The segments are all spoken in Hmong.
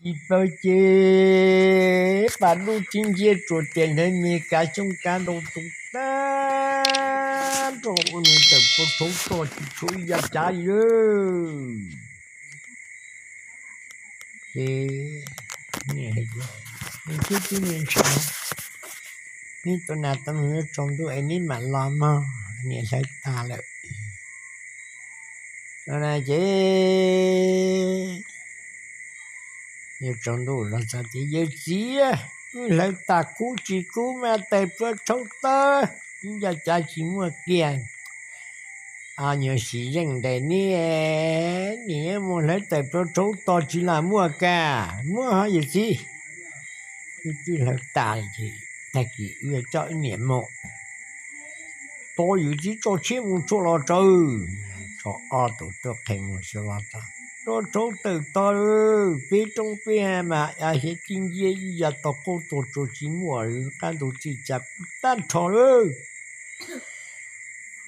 tsis paub ces pas dub tib nciab tsuas tias hlawv me kav xyoob kab ntoo tus tag nrho ua nws tawm plaws rau toj tsis tshuav ib yav cav li lawm. Ces niam hais tias, Niam thiab txiv, niam ntshaw, neb tua nas tua noog yuav tsaus ntuj es neb mam los mog, niam hlawv tas lawm. No na ces yuav tsaus ntuj los txog tias, Yawm txiv, wb hlawv tas kub tsis kub mas tais plua tshauv tawg, ib yav cav tsis muaj kiag. Nyuam sim zeej nraim ne, niam mus hlawv tais plua tshauv tawg tsis lam muaj kag, muaj ho yawm txiv. Wb twb hlawv tas ces tag kis wb yuav coj wb niam mus. Tos yawm txiv tso tsheb mus txhua los tsawv, tso ob tug tuaj qhia mus xyuas los txog, plua tshauv tawg tag, peb roob peb hav mas a hiav tib nciab ib yav tau qaub tua tsuas tsis muaj, qab ntug txij tsa kub tag nrho lawm.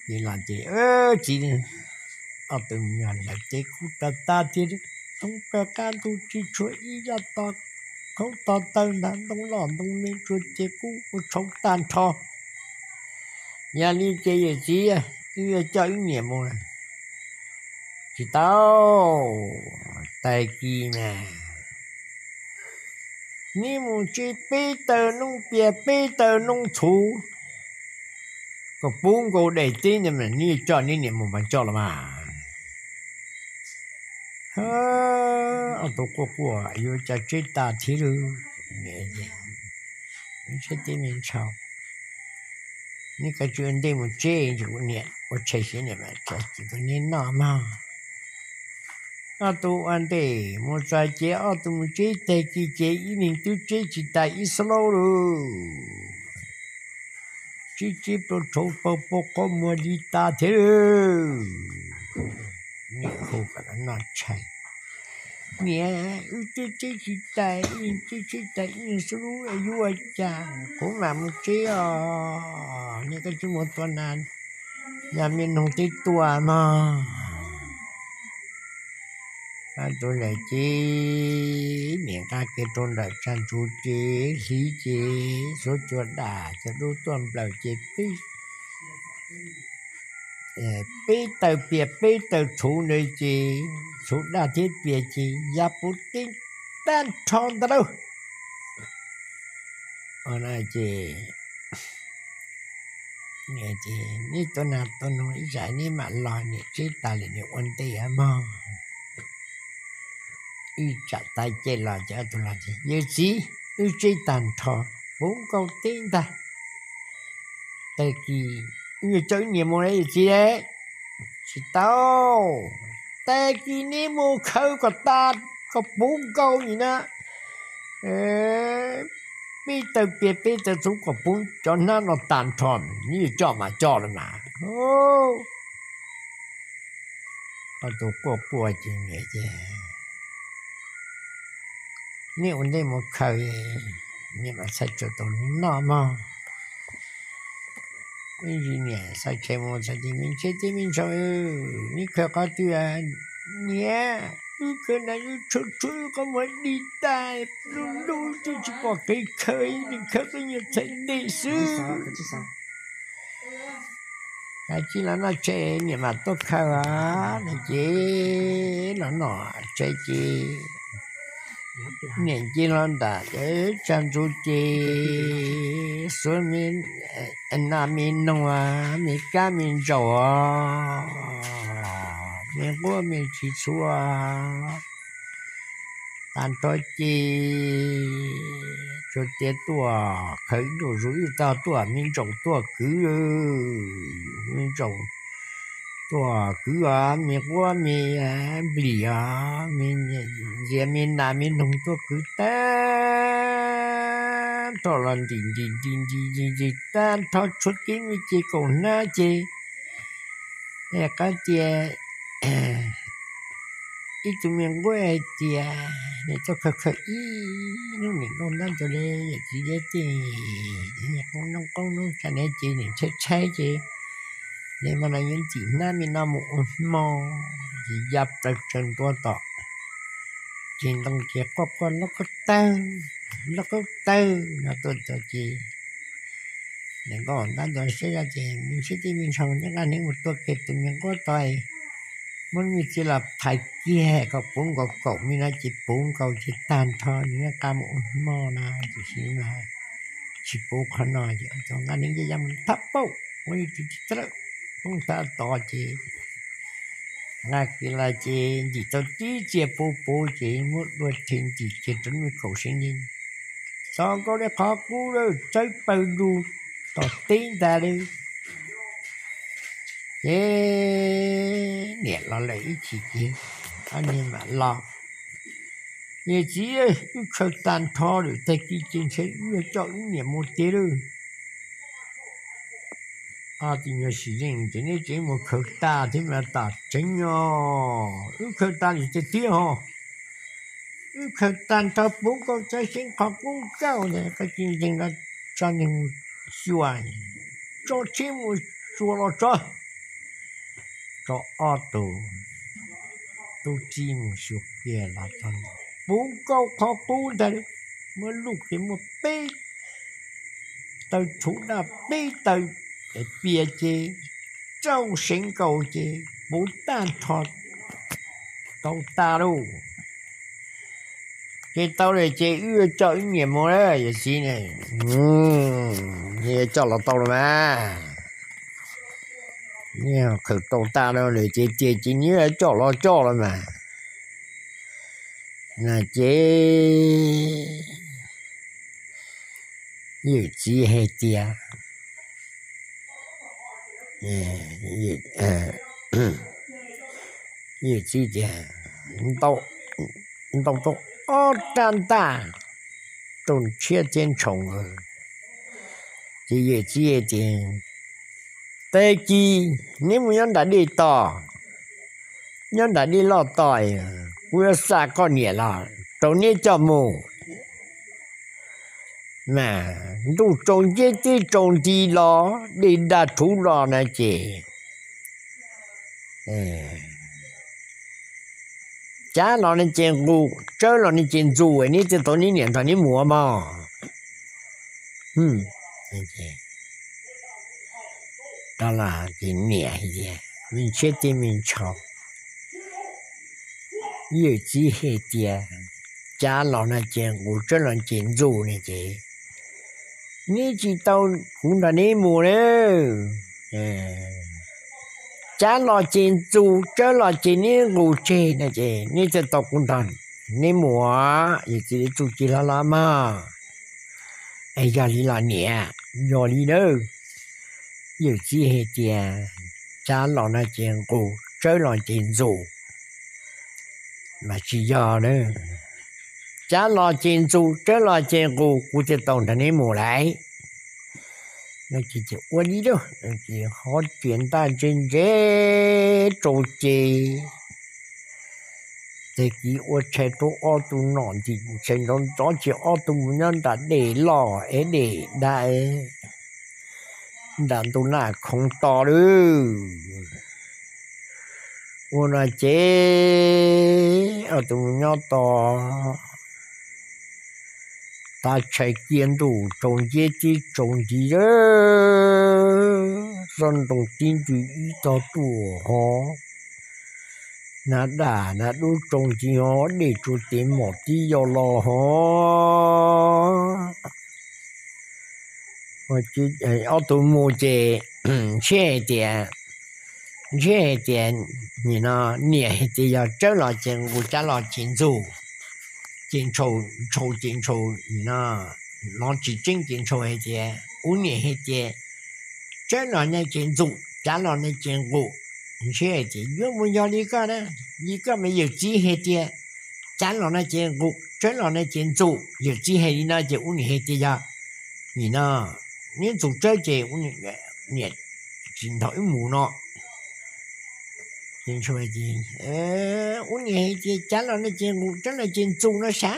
Ces los ces txiv, ob tug me nyuam hlawv ces kub tag tag thiab, thoob plaws qab ntug tsis tshuav ib yav tau qaub tau tawg ntag, ntoo loj ntoo me tsuas ces kub ua tshauv tag nrho. Yog li ces yawm txiv, wb yuav coj wb niam mus. Tsis tau, tag kis mas neb mus tseb peb taw noob pias peb taw noob txhuv kom puv nkaus daim teb ntawd mas neb yuav coj neb niam mus mas coj los mas. Ob tug quaj quaj yuav cas tseb tas thiab lawm. Niam, tseb teb me ntshau, neb kav tsij ua ntej mus tseb, kuv niam ua tshais siav niam mam tso txiv rau neb noj mog. Ob tug ua ntej mus txog ces ob tug mus tseb tag kis ces ib leeg twb tseb tsis tas ib xub laub lawm. Tseb tseb plua tshauv pawg pau qhov muag li tas thiab lawm. Niam hu kom noj tshais, Niam, wb twb tseb tsis tas, ib leeg twb tseb tas ib leeg xub laub, yuav ua cas? Kuv mam mus tseb os. Niam, koj tsis mus tua nas, yog me noog twb tuaj mog. Ob tug lawm ces niam nqa kiag rau ntawm tsag ntsuv ces hliv ces xuav cua daj cov dub tuaj nplawm ces peb, peb taw pias peb taw txhuv ntawd ces txhuv daj thiab pias ces ya puv teb tag nrho ntag lauj. Ces neb tua nas tua noog ib tsam neb mam los, niam tseb tas lawm niam ua ntej mog. Ib tsam tag ces los ces ob tug los tias, Yawm txiv, wb tseb tag nrho, puv nkaus teb ntag. Tag kis wb yuav coj wb niam mus lawm yawm txiv. Tsis tau, tag kis neb mus khaws kom tas, kom puv nkaus nim na, peb taw pias peb taw txhuv kom puv cov hnab no tas nrho, neb yuav coj mas coj los mas. Ob tug quaj quaj ces niam, neb ua ntej mus khaws, niam mam txhais tsuas tau noj mog. Ib ntsis niam xa tshais mus txog ces, Me ntshai teb me ntshau, neb khaws qhov twg? Niam, wb khaws nas yuav tshuav tshuav wb qhov muag dig tag, lub lub twb tsis pom kev khaws, ib leeg khaws koj nyuag txhais tes xwb. Kav tsij los noj tshais, niam mam tuaj khaws os. No ces los noj tshais ces niam nce los nram tsag ntsuv ces xuav me nas me noog, me kab me ntsaum, me nquab me ntsis txhuv tag nrho ces tsuas tias tuaj khaws ib nruj zus ib tog tuaj, me ntsaum tuaj kwv, me ntsaum tuaj kwv os, me nquab me nplig os, me ntxias me nas me noog tuaj kwv tag nrho los ntim ntim ntim ntim ntim ntim tag nrho tshuav kev me ces kaum hnab ces qab tias ib tug me nquab hais tias, Niam tuaj khaws khaws ib hnub niam nkauj ntab ntawd li, yawm txiv liab tij, niam qoob noob qoob noob tsa ne ces niam tshaib tshaib ces niam mas no yuav ntim hnab me no mus ua hmo. Ces ya plaws tsaws ntua tom ceg ntoo ces quaj quaj loj qab tawg, loj qab tawg no tuaj txog ces niam nkauj ntab nto siab zog ces me ntsis tij me ntshau nyob nqa neeb mus tua kiag tus me nquab to, muab me txiv los phais kiag kom puv nkaus kaum me no ces puv nkaus ces tag nrho nws nqa mus ua hmo no tiam sis mas tsis puv qhov no ces nqa neeb ya ya mus thab pauj ua ib tug tib tawb poob thab tod ces nqa kiag los ces ntim tau tib txia puv puv ces muab dua rhe ntim kiag rau lub me kaum seev li, txo nkaus li qhov qub lawm txawb pawg lug tom teb ntag li. Ces niam los lawm ib chim ces ob niag mam los, yawm txiv, wb khaws tag nrho lawm tag kis ces ntshe wb yuav coj wb niam mus tiag lawm. Ob tug nyuag sim zeej ces neb tseem mus khaws tas thiab mas, tam tseeb os, wb khaws tas lawm tiag tiag ho. Wb khaws tag nrho puv nkaus txawb seev qhov qub nkauj ntawd, qhov ci ntseeg no tso neeg mus xyuas, tso tsheb mus xyuas los tso. Tso ob tug tub txib mus xyuas kiag los txog, puv nkaus qhov qub ntag, muab luj kiag muaj peb taw txhuv daj peb taw pias ces rau seev nkaus ces puv tag nrho tau tas lauj. Ces tau lawm ces wb yuav coj wb niam mus na yawm txiv ne, yuav coj los tau los mas. Khaws tau tas no lawm ces tias ces neb yuav coj los coj los mas. Na ces yawm txiv hais tias, yawm txiv tias, ntau tau ob rab ntaj rau ntshiab thiab ntshaus. Ces yawm txiv hais tias, tag kis neb mus nyob nram dej toj, nyob nram dej loj toj, kuv yuav xa koj niam los rau neb coj mus. Mas ntuj tsaus nceb teb tsaus nti los dej dag rhuv los na ces cav los no ces nqus, tsawb los no ces ntxus, neb thiaj tau neb niam nrog neb mus mog. Rov los ces niam hais tias, me ntshiab teb me ntshaus, yawm txiv hais tias cav los no ces nqus, tsawb los ces ntxus ne ces neb tsis tau kuv nrog neb mus na. Cav los ces ntxus, tsawb los ces neb nqus tseg no ces neb thiaj tau kuv nrog neb mus. Yawm txiv txuj ci hlob hlob mog. Es yog li los niam, yog li nawb. Yawm txiv hais tias cav los no ces nqus, tsawb los ces ntxus, mas tsis yog na. Cav los ces ntxus, tsawb los ces nqus, kuv thiaj tau nrog neb mus lauj. No ces ua li lauj, ces hov riam ntaj ntse ntse rau ces tag kis ua tshais rau ob tug nom ntim tshais nrov nrov ces ob tug mus nyob nram dej loj es dej dag nram ntu naj khoov to lawm. Ua no ces ob tug mus nyob tos, tav tshais kiag ntuj tsaus nceb teb tsaus nti, xob ntoo tib ntws ib tog tuaj hov, hnav daj hnav dub tsaus nti hov, dej tsuas tes mom tib yau los hov. Ob tug mus ces ntshiab hais tias, ntshiab hais tias, nim no niam hais tias yog tsawb los ces nqus, cav los ces ntxus, ces ntshaus, ntshaus ces ntshaus, nim no, no tsis tseeb ces ntshaus hais tias ub niam hais tias tsawb los no ces ntxus, cav los no ces nqus. Ntshiab hais tias yuav mus yog li koj na, li koj mas yawm txiv hais tias cav los no ces nqus, tsawb los no ces ntxus, yawm txiv hais li no ces ub niam hais tias yog, nim no, neb ntxus tsawb ces niam tsis nrog wb mus no. Ces ntshua ces, ub niam hais tias cav los no ces nqus, tsawb los ces ntxus no sav.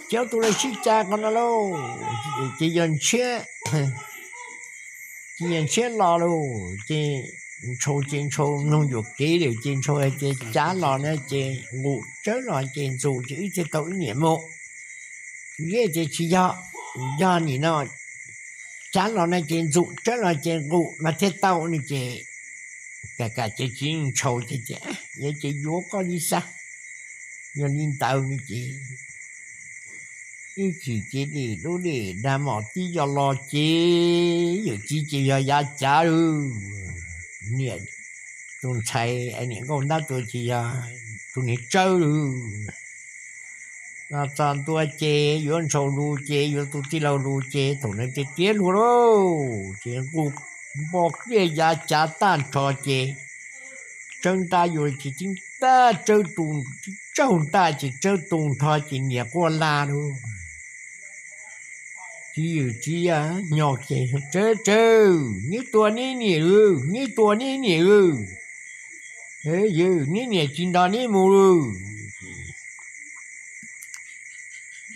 Ces ob tug los sib cav qhov no lauj, ces yog ntshiab, ces yog ntshiab los lauj, ces Ntshaus ces ntshaus mloog yuam kev lawm ces ntshaus hais tias cav los no ces nqus, tsawb los ces ntxus ces wb thiaj tau ib niam mus. Yej tias tsis yog, yog nim no cav los no ces ntxus, tsawb los ces nqus mas thiaj tau no ces kam kam ces tsis ntshaus ces tias, yog ces yuav koj li xav, yog li ntawd no ces ib chim ces dej dub dej dag mom tib yog los ces yawm txiv ces yog yav cav lawm. Niam tus ntxhais niam nkauj ntab tua ces yog tus niag tsawb lawm. Los txog ntua ces yuav ntshaus lus ces yuav tus tij laug lus ces thaum ntawd tiav tiav hluas lauj ces nqus npo kiag yav cav tag nrho ces tsawb ntab yuav ces tib ntaj tsawb tu, tsaug ntaj ces tsawb tu nrho ces niam quaj lag lauj. Txiv yawm txiv hnyos ces, tsawb tsawb, neb tua neb niam lauj, neb tua neb niam lauj, yawg neb niam tsis nrog neb mus lauj.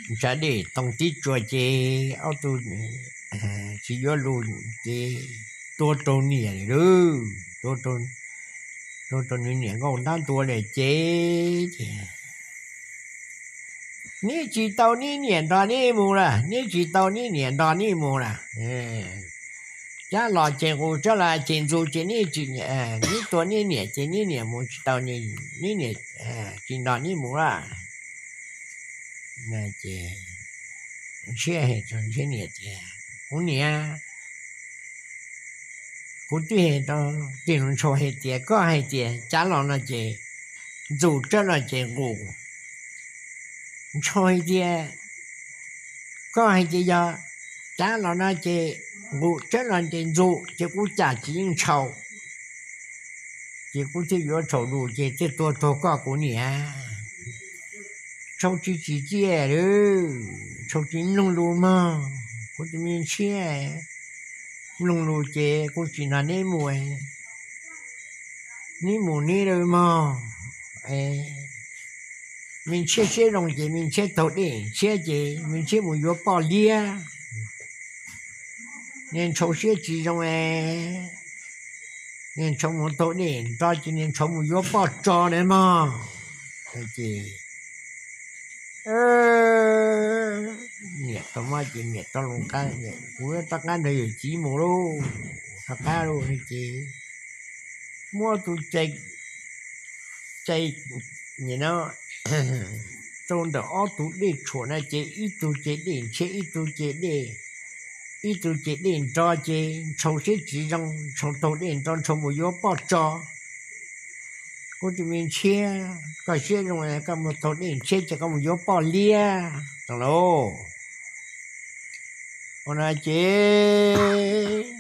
Tsab dej too tib tsuas ces ob tug tsis yuav lus ces tua rau niam lawm, tua rau nws niam nkauj ntab tua lawm ces, ces neb tsis tau neb niam nrog neb mus lawm, neb tsis tau neb niam nrog neb mus lawm. Cav los ces nqus, tsawb los ces ntxus ces neb tsis, neb tua neb niam ces neb niam mus tsis tau, neb niam tsis nrog neb mus lawm. Ces Ntshiab hais rau Ntshiab niam tias, kuv niam, kuv twb hais rau, tig los Ntshaus hais tias, koj hais tias cav los no ces ntxus, tsawb los ces nqus. Ntshaus hais tias, koj hais tias yog cav los no ces nqus, tsawb los ces ntxus, ces kuv cam tsis yeej Ntshaus, ces kuv thiaj yuav Ntshaus lus ces thiaj tua raug koj kuv niam. Ntshaus tsis tsim txiaj li, Ntshaus tsis mloog lus mog. Kuv tus me Ntshiab mloog lus ces kuv tsis nrog neb mus, neb mus neb lawm mog. Me Ntshiab siab zoo ces me Ntshiab taug dej, Ntshiab ces me Ntshiab mus yuav poj liab. Niag Ntshaus siab tsis zoo, niag Ntshaus mus taug dej nro ces niag Ntshaus mus yuav poj tso na mog. Ces niam tau mob ces niam tau loo qab, kuv rov qab nrog yawm txiv mus lauj, rov qab lauj no ces muab tus cai, cai, nim no rau ntawm ob tug dej tshuam no ces ib tug ces dej Ntshiab, ib tug ces dej, ib tug ces dej nro ces Ntshaus siab tsis zoo, Ntshaus taug dej nro, Ntshaus mus yuav poj tso. Kuv tus me Ntshiab, koj siab zoo koj mus taug dej, Ntshiab ces koj mus yuav poj liab tau lauj. Ua no ces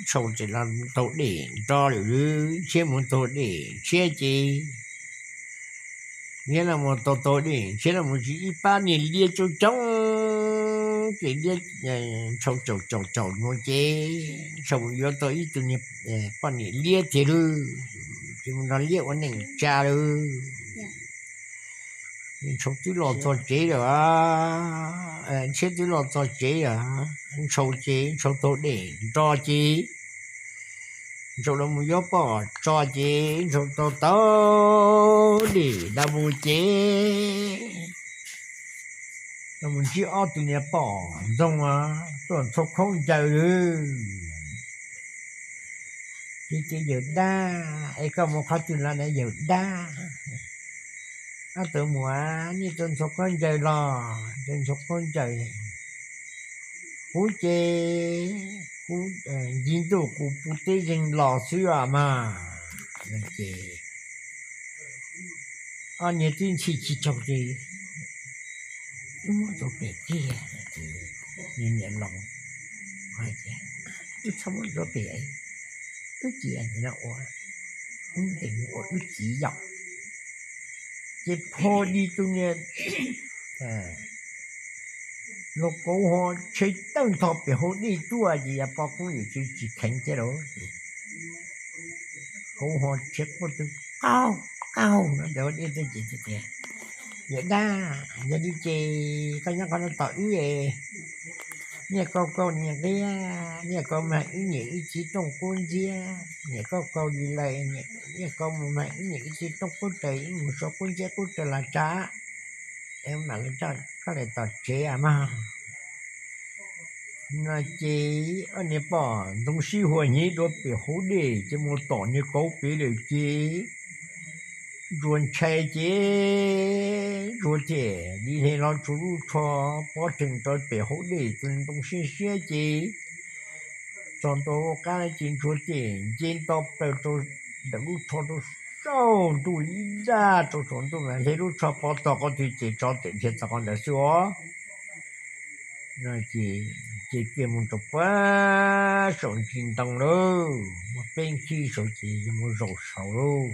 Ntshaus txawm los taug dej nro lawm, Ntshiab mus taug dej, Ntshiab ces, Ntshiab los mus taug taug dej, Ntshiab los mus txog ib pab niag liab coob coob ces liab, Ntshaus caum caum caum mus ces Ntshaus mus yuav tau ib tug niag poj niam liab tiag lauj, ces mus nrog liab ua neej tsa lauj. Ntshaus twb los txog tsev lawm, Ntshiab twb los txog tsev lawm, Ntshaus ces Ntshaus taug dej nro ces Ntshaus los mus yuav poj tso ces Ntshaus taug taug dej nram mus ces los mus ntsib ob tug niag poj ntxoog tuaj ntxhua khaub ncaws lawm. Ces tias, Yawm dab, es koj mus qhov twg los na yawm dab? Ob tug muam, nej tuaj ntxhua khaub ncaws los? Tuaj ntxhua khaub ncaws. Kuv ces kuv ncig ntuj kuv puv teb zeeg los xwb os mas. Ces ob niag twb ntxhi tsis tsaug ces wb muab ntxuav pem tiag. Ces niam laus hais tias, wb txhob muab ntxuav pem, wb cia no ua, wb ntes mus ua wb txiv yaum. Ces pho di tus niag laus kauv ho tsheb tawg ntho pem hauv dej tuaj ces yog poj koob yawm txiv tsis kheev thiab lauj. Kauv ho tsheb quaj twb qaug qaug no ntawm hauv dej tuaj ces tias, Yawm dab, yog li ces koj nyob qhov no tos wb es Niaj koj koj niam nqia, niaj koj mag ib niam ib txiv rooj qub ntxiab, niam koj koj li lawm, niaj koj mus mag ib niam ib txiv rooj qub raws, ib mus so qub ntxiab qub raws los tsa, es mam li coj koj los tom tsev mog. No ces ob niag poj ntxoog sib hua hnyiv dua pem hauv dej ces mus tom niag kauv pem lawm ces ntsuag ntshai ces ntsuag thiaj li hle los tsuag lub tsho pob tsees rau pem hauv dej, tus ntoo siab siab ces txog ntua qab ces ntsuag thiaj nce nto plaws rau ntawm lub tsho rau saum ntuj ib dag rau saum ntuj mas hle lub tsho pov txog qhov twg ces tsov thiaj dhia txog qhov ntawd xwb os. No ces, ces kiag mus rau puag saum ntsis ntoo lawm, muaj peb khib saud ces yog mus zaum saud lauj.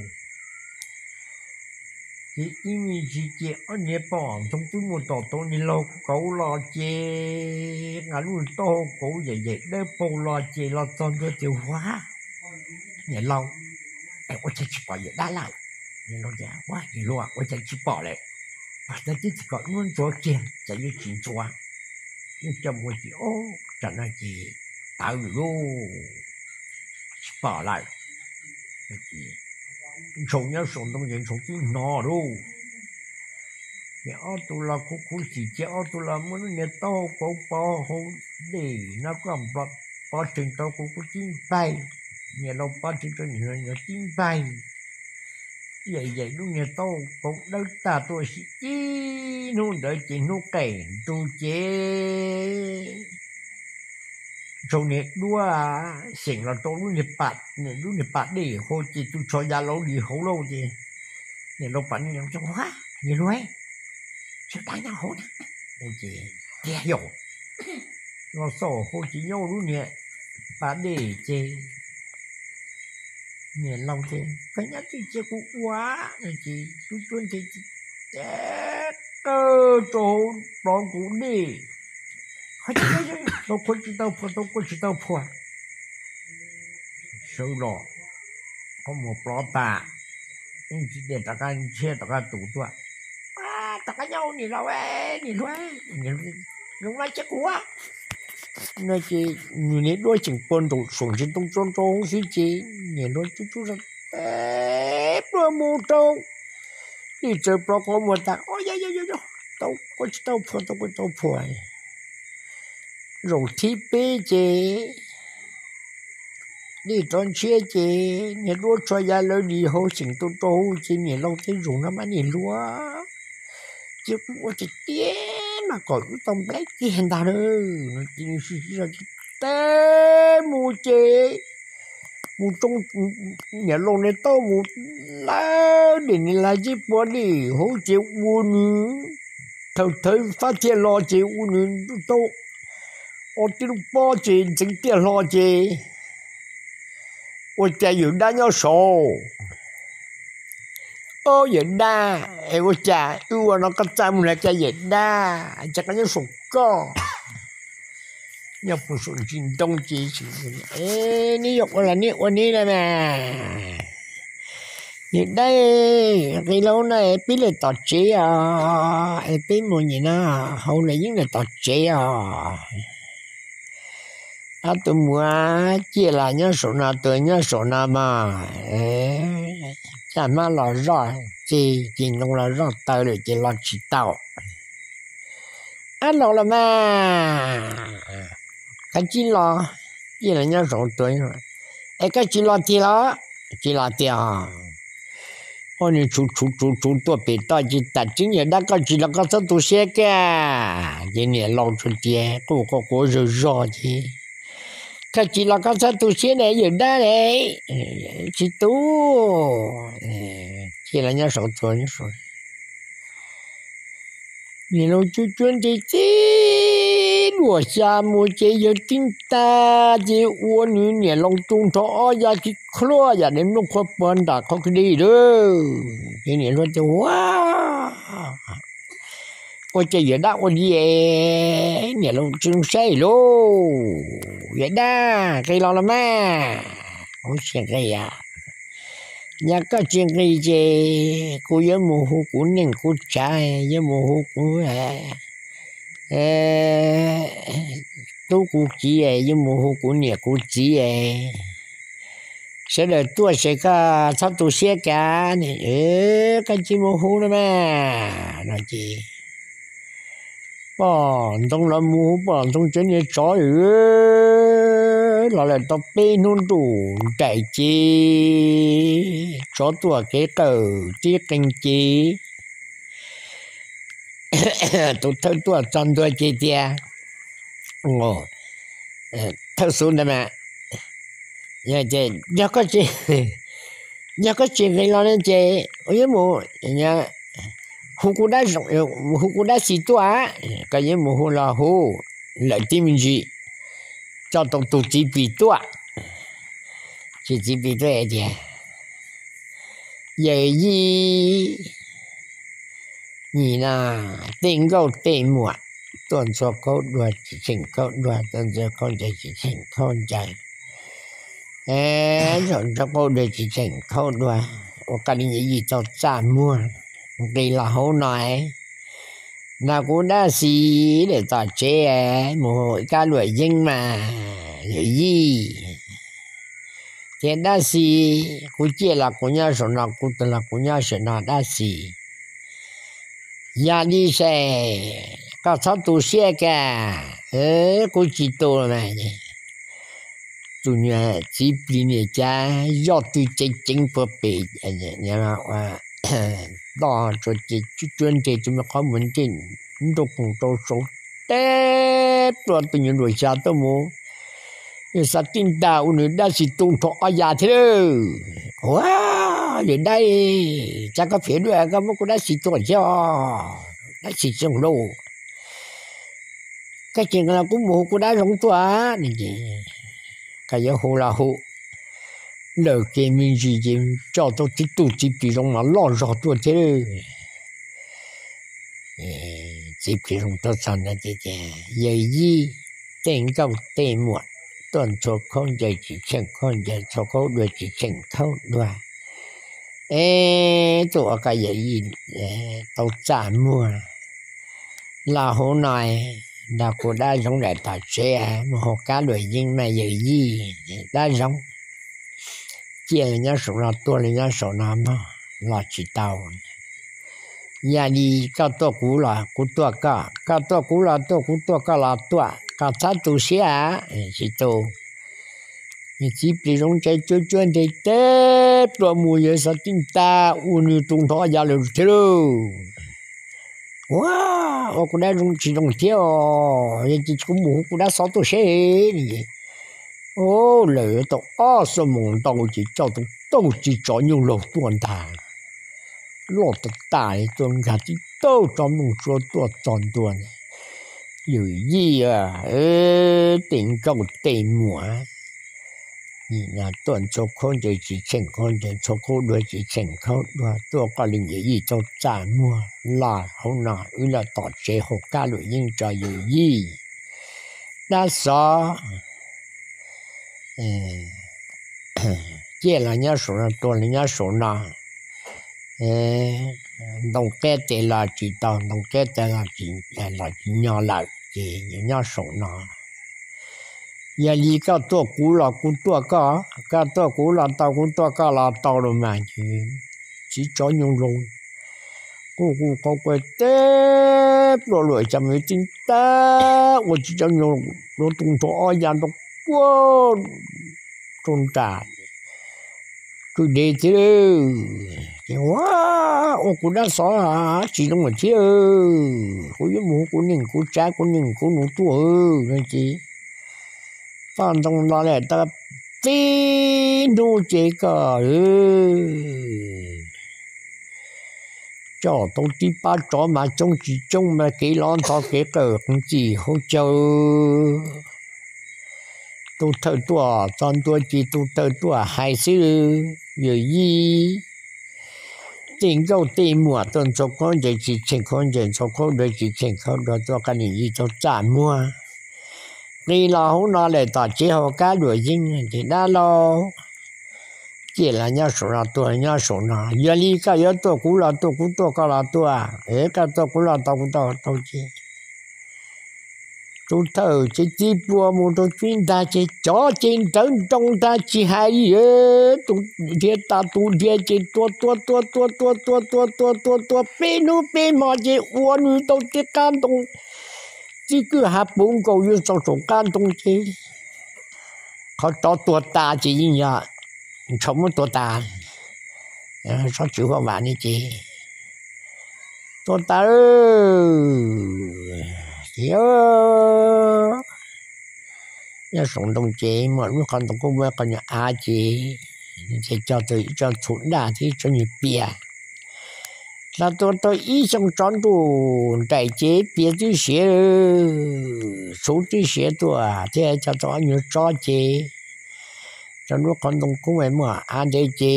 Ces ib me ntsis ces ob niag poj ntxoog twb mus tom tau niag laug kauv los ces nqa lub taub hau kauv yaim yaim dawb paug los ces los txog ntua ces, Huab, niam laus, ua cas tsis pom yawm dab lawm? Niam laus tias, Huab, niam hluas, ua cas tsis pom lawm? Pog tau tib txhais kom muab ntxuav kiag cas yuav tsis ntxuav. Yeej coj mus ces, Ob, tsam no ces tawv lawm lauj, tsis pom lawm. Ntshaus nyob saum ntoo ces ntshaus twb hnov lauj. Ces ob tug los khuv khuv xim ces ob tug los muab lub niag taub hau kauv pov hauv dej no koj pov tsees rau kuv kuv tib npaig, niam laus pov tsees rau niam laus tib npaig. Yaim yaim lub niag taub hau kauv dawb tag tuaj ib hnub ntawd ces hnub qaij ntuj ces ntshaus niag duab xyeem los rau lub niag, lub niag pas dej hauv ces tus tsho ya lauv li hauv lauj ces niam laus pom niam laus tias, Huab, niam hluas, tsov dab nyob hauv na. Ces tiag yog los xauj hauv ces nyob lub niag pas dej ces niam laus tias, Koj nyob twj cia kuv ua. Ces tub cuab nti ces qawg rau hauv plov nkaus dej, tau qhuav tsis tau phuam, tau qhuav tsis tau phuam. Sawv los qhov muag plov tas, ib ntsis dej rov qab ntshiab rov qab tus tuaj, Rov qab nyob niam laus, niam hluas, zoo mab cia kuv. No ces nws niag duab tseem pua nraum saum ntsis ntoo tsob nrau xwb ces niam hluas tub cuab zog pluag mus rau dej tsaws plov qhov muag tas, Ob, yog yog yog, tau qhuav tsis tau phuam, tau qhuav tsis tau phuam. Zaum thib peb ces dej rov ntshiab ces niag duab tsho ya lawv li hauv xyeem tuaj rau hauv ces niam laus tias, Zaum no mas niam hluas, cia kuv ua tiag tiag mas kom wb tau nplai kiag ntag lauj. No ces nws sib sib zog ces teb mus ces mus tsoo niam laus niag taub mus lawv dej niag laj cib puag dej hauv ces ua nws thawm thawv fab thiaj los ces ua nws taub ob tib lub pob ces ntxeev tiaj hlo ces, Ua cas yawm dab nyob saud? Ob, yawm dab, es ua cas wb ua no koj txaj muag li cas yawm dab, cas koj nyob saum koj? Nyob puag saum ntsis ntoo ces, Neb yuav ua los neb ua neb na mas. Niam dab, nqis los no peb los tom tsev os, es peb mus nim no hauv los yeej los tom tsev os. Ob tug muam, ciaj los nyob saum no, tuag nyob saum no mas, caj hmab los zoj txi, ces ntoo los zoj taw lawm ces los tsis tau. Ab, los los mas, koj tsis los, ciaj los nyob saum tuag, es koj tsis los tiag los? Tsis los tiag. Ob niag tshuv tshuv tshuv tshuv tuaj pem toj ces, Tam tseeb yawm dab, koj tsis los koj txhob tu siab kiag. Ces niam laus tsuas tias quaj quaj quaj zog zog ces, Koj tsis los koj txhob tu siab ne yawm dab ne. Tsis tu, ciaj los nyob saum tuag. Niam laus cuab cuab nti txij duam xya mus ces yawg tib tag ces ua nws niam laus tu nrho ob yav khib khluaj yam li nplooj qhuav puag nram qhov kwj dib lawm. Ces niam hluas tias, Ua, ua cas yawm dab ua li, niam laus tsis zoo saib lauj. Yawm dab, nqis los los mas. Kuv tsis nqis os. Yog koj tsis nqis ces kuv yuav mus hu kuv neej kuv tsav, yuav mus hu kuv, e, tub kuv kiv, yeej mus hu kuv niam kuv txiv es sawv daws tuaj ces koj txhob tu siab kiag, koj cia li mus hu no mas no ces poj ntxoog los mus hu poj ntxoog cov niag tsov los lawm tau peb hnub ntuj nraim ces tsov tuaj kev qawm tib qees ces tus thawj tuaj txog ntua ces tias, thawj xub ntawd mas, yog koj tsis nqis los no ces ua yuav mus hu kuv dab, hu kuv dab xis tuaj, koj yuav mus hu los hu, lawm tib me ntsis coj tau tus txiv plis tuaj. Ces txiv plis tuaj tias, yawm yij, nim no tej nkauj tej muam tuaj ntxhua khaub dua tsis tsheej khaub dua, tuaj ntxhua khaub ncaws tsis tsheej khaub ncaws, ntxhua khaub dua tsis tsheej khaub dua, ua koj li yawm yij tau txaj muag, nqis los hauv no, nrog kuv dab xis lawm tom tsev, mus hu kab luam yeeb mas yawm yij. Ces dab xis, kuv ciaj los kuv nyob saum no, kuv tuag los kuv nyob saum no dab xis. Yog li ces koj txhob tu siab kiag, kuv tsis tu mas. Tus niag txiv plis niag cas yog tw ceev ceev puag pem toj, ces cuab cuab ntseg tus me qhov muag ntsej nrauj koog rau saud, teb plua tus nyuag nruas xya tuaj mus, yawg Xav Tij Ntaj ua nws dab xis tu nrho ob yav thiab lawm. Ua, yawm dab, cas koj phem dua koj muab kuv dab xis tua thiab, dab xis tsis zoo lauj. Koj tsis nqis los kuv mus hu kuv dab zoov tuaj. Koj yuav hu los hu, lawm kiag me ntsis ces coj tau tib tug txiv plis zoov mas loj zog tuaj thiab. Txiv plis zoov tuaj txog ntawd ces tias, yawm yij, tej nkauj tej muam tuaj ntxhua khaub ncaws tsis tsheej khaub ncaws, ntxhua khaub dua tsis tsheej khaub dua, es tuaj ua koj yawm yij tau txaj muag los hauv no, nrog kuv dab zoov lawm tom tsev, mus hu kab luam yeeb mas yawm yij, dab zoov, ciaj los nyob saum no, tuag los nyob saum no mog, los tsis tau. Yog li koj tuaj kuv los kuv tuaj koj, koj tuaj kuv los tuaj, kuv tuaj koj los tuaj, koj txhob tu siab, tsis tu. Txiv plis zoov ntshai cuab cuab ntseg teb plua mus, yawg Xav Tij Ntaj ua nws tu nrho ob yav lawm thiab lauj. Ua, ua kuv dab zoov tsis zoo thiab, yog ces kuv mus hu kuv dab xov tuaj seb. Lawm tau ob xuab moos ntau ces coj tau tib tsob nyuj laug tuaj ntag, loj tas tas li, tuaj nkag tib tug tsob nplooj tsuab tuaj txog ntua. Yawm yij, tej nkauj tej muam tuaj ntxhua khaub ncaws tsis tsheej khaub ncaws, ntxhua khaub dua tsis tsheej khaub dua, tuaj koj li yawm yij tau txaj muag los hauv no, wb los tom tsev hu kab luam yeeb tso yawm yij. Dab xov, ciaj los nyob saum no, tuag los nyob saum no, ntoo qab tes los tsis tau, ntoo qab tes los tsis nyo lawm ces nyob saum no. Yog li koj tuaj kuv los kuv tuaj koj, koj tuaj kuv los tau, kuv tuaj koj los tau los mas. Tib tsob nyuj laug quj quj quaj quaj teb plua luam, cas mus tib tag ua tib tsob nyuj laug tu nrho ob yav nrog puag rau nram kwj deg thiab. Ces ua, ua kuv dab xov tsis zoo lawm thiab, kuv yuav mus hu kuv neej kuv tsav kuv neej kuv nus tuaj no ces poj ntxoog los lawm tau peb hnub ces koj coj tau tib pab tsov mas coob tsis coob mas kev lov ntxhov kev qawm qees txim hauv caug. Tus thawj tuaj txog ntua ces tus thawj tuaj hais xwb, yawm yij, tej nkauj tej muam tuaj ntxhua khaub ncaws tsis tsheej khaub ncaws, ntxhua khaub dua tsis tsheej khaub dua, tuaj koj li yawm yij tau txaj muag. Nqis los hauv no lawm tom tsev hu kab luam yeeb ces dab laug, ciaj los nyob saum no, tuag los nyob saum no. Yog li koj yuav tuaj kuv los tuaj, kuv tuaj koj los tuaj, koj tuaj kuv los tau, kuv tuaj tau ces Tub thawj ces tib plua mus rau tib ntag ces cov ces nrawv nroo ntag tsis hais li. Tus dhia tas tus dhia ces tua tua tua tua tua tua tua tua tua tua peb hnub peb hmo ces ua nws tau tib qab ntoo, tib kwj ha puv nkaus yuav txog saum qab ntoo ces qhov tsov tuag tas ces yeej yog ntshaus muab tua tas, tsob tswv huaj vam ne ces tua tas ces nyob saum ntoo ces muaj lub qhov ntoo kuj muaj qhov nyuag av ces nws thiaj cog tau ib tsob txhuv daj thiab ib tsob nyuag pias. Los tua tau ib xyoo tsov nruj nraim ces pias twb siav, txhuv twb siav tuaj thiab cog tau ob nyuag tsob ces rau lub qhov ntoo kuj muaj av ntev ces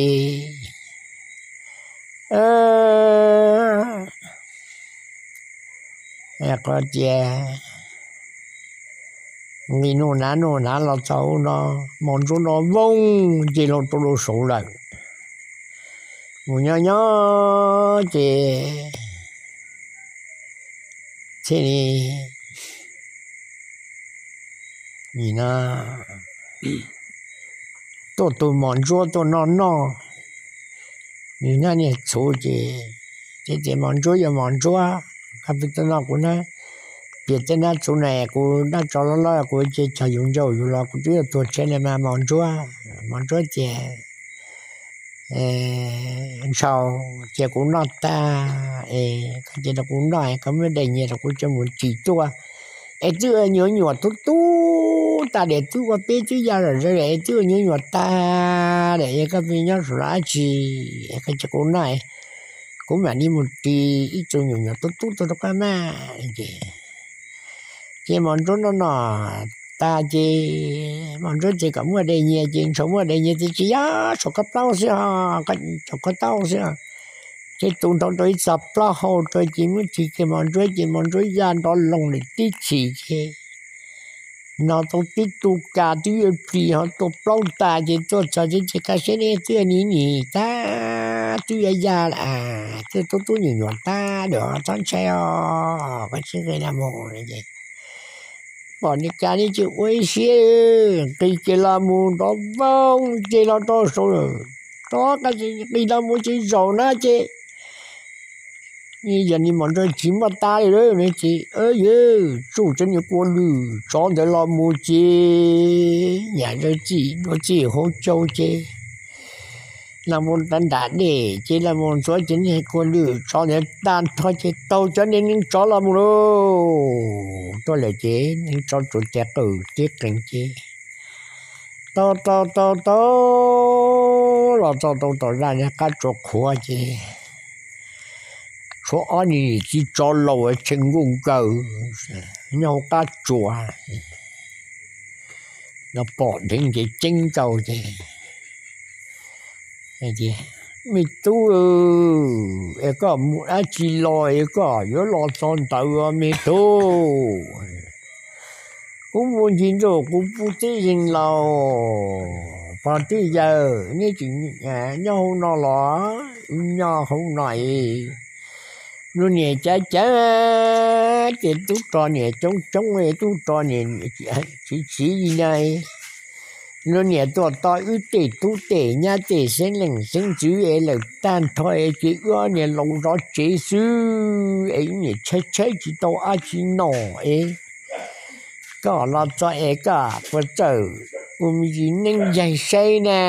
qhov tias nqis nuj nav nuj nav los txog no, mos ntsuab no voog ces los rau lub saud lawm. Mus nyob nyob ces thiaj li nim no tuaj tus mos ntsuab tuaj noj noj, nws noj niag txhuv ces, ces tias mos ntsuab yog mos ntsuab, koj pw tuaj noj kuv na, pias tej nab txhuv na kuv noj tsov loj loj kuv ces cog yus ncauj yus los kuv twb yuav tuag tsheb li mas mos ntsuab. Mos ntsuab tias ntshaus ces kuv noj tag es koj cia rau kuv noj es koj muab daim nyias rau kuv coj mus ris tuaj es twb ua nyuam nyuam tub tub tag lawm, twb ua peb twb ya zom zaws lawm es twb ua nyuam nyuam tag lawm es koj pheej nyob saum no dab tsi es koj cia kuv noj es kuv mam li mus ris ib tug nyuam nyuam tub tub tuaj rau koj maj. Ces, ces mos ntsuab noj noj tag ces mos ntsuab ces kom muaj daim nyias ces ntshaus muaj daim nyias ces tsis yog, saum koj plaub xwb os, saum koj taub xwb os. Ces tus nrov rau ib txog plaub hau rau ces muab tsis kiag mos ntsuab ces mos ntsuab ya nrov loo lawm tib chim ces no tau tib tug kas twb yuav plis ho tua plaub tas ces tuaj txog ces tias koj saib ne twb nim nim tag twb yuav ya lawm, twb tub tub nyuam nyuam tag lawm txhob ntshai os, koj tsis nqis los mus es pom niag kas ne ces ua ib siab nqis kiag los mus nrov voog ces los rau saud lawm. Rov qab nqis los mus ces zaum na ces yog niag mos ntsuab tsis muaj tas li lawm no ces yawg tsuj cov niag kua lwm tsov ntawd los mus ces nyam zaws txim dua txim hauv caug ces los mus nram dej ces los mus ntxuav cov niag kua lwm tsov ntawd tag nrho ces taug cov niag neev tsov los mus lauj. Tuaj lawm ces neev tsov tsuas tes qawm tib qees ces taug taug taug taug los txog rau tom zaj niag qab tsuas qhuav ces tshuav ob niag niam txiv tsov laus tshee nkuj nkaws nyob hauv qab tsuas no pom dheev ces ceeb nkaus ces me tub, es koj mus dab tsi los es koj yuav los txog ntawd me tub? Kuv mus ncig nrug kuv pub tib zeeg laus pog tib yawg, neb tseem nyob hauv no los? Nyob hauv no es lub niam cav cav ces tub rog niam coob coob, tub rog niam txiv txiv li na. Lub niam tuaj tos wb tej tub tej nyab tej xeeb leej xeeb ntxwv es lawm tag nrho es ces wb ob niag laus zov tsev xwb es wb niam tshaib tshaib tsis tau dab tsi noj es koj los txog es koj puas txawj ua me ntsis neeb yaig saib na?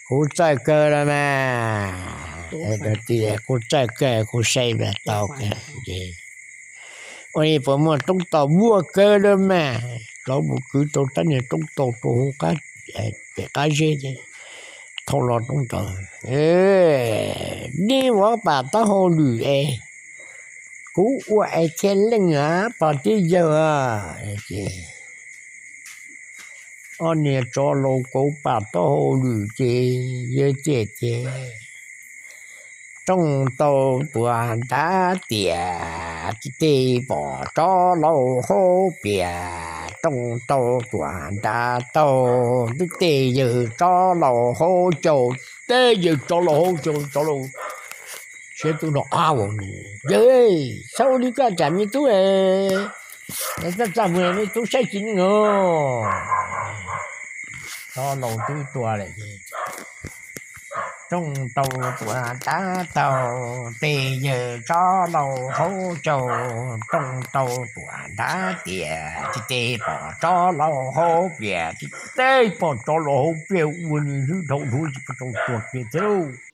Kuv txawj kawg los mas. Kuv txawj kawg, kuv saib mas tau kawg. Ua li puas muaj roob taus? Muaj kawg los mas. Rov mus kwv tau rab niag roob taus rau hauv qab pem qab zeb ces thauj los roob taus. Neb ua pam taub hau lwm es kuv ua es thiaj leej a pog tib yawg. Ob niag tsov laus kauv pam taub hau lwm ces yawg tias ces rooj tau tuam nrad tiam, twb tej pom tsov laus hauv piam, rooj tau tuam nrad taug, twb tej yawg tsov laus hauv caug, tej yawg tsov laus hauv caug, tsov laus siab tub no ab, yawg, txhob ua li koj tsam me tub es Es txaj txaj muag me tub saib tsis neej os. Tsob laus twb tuag lawm ces Rooj Tau Tuam ntab taug, tej yawg tsob laus haub caug, Rooj Tau Tuam ntab tiam, tej pom tsob laus haub piam, tej pom tsob laus haub piam ua nws hlwb dhau dhuav tsis pom tau tuag kiag thiab lauj.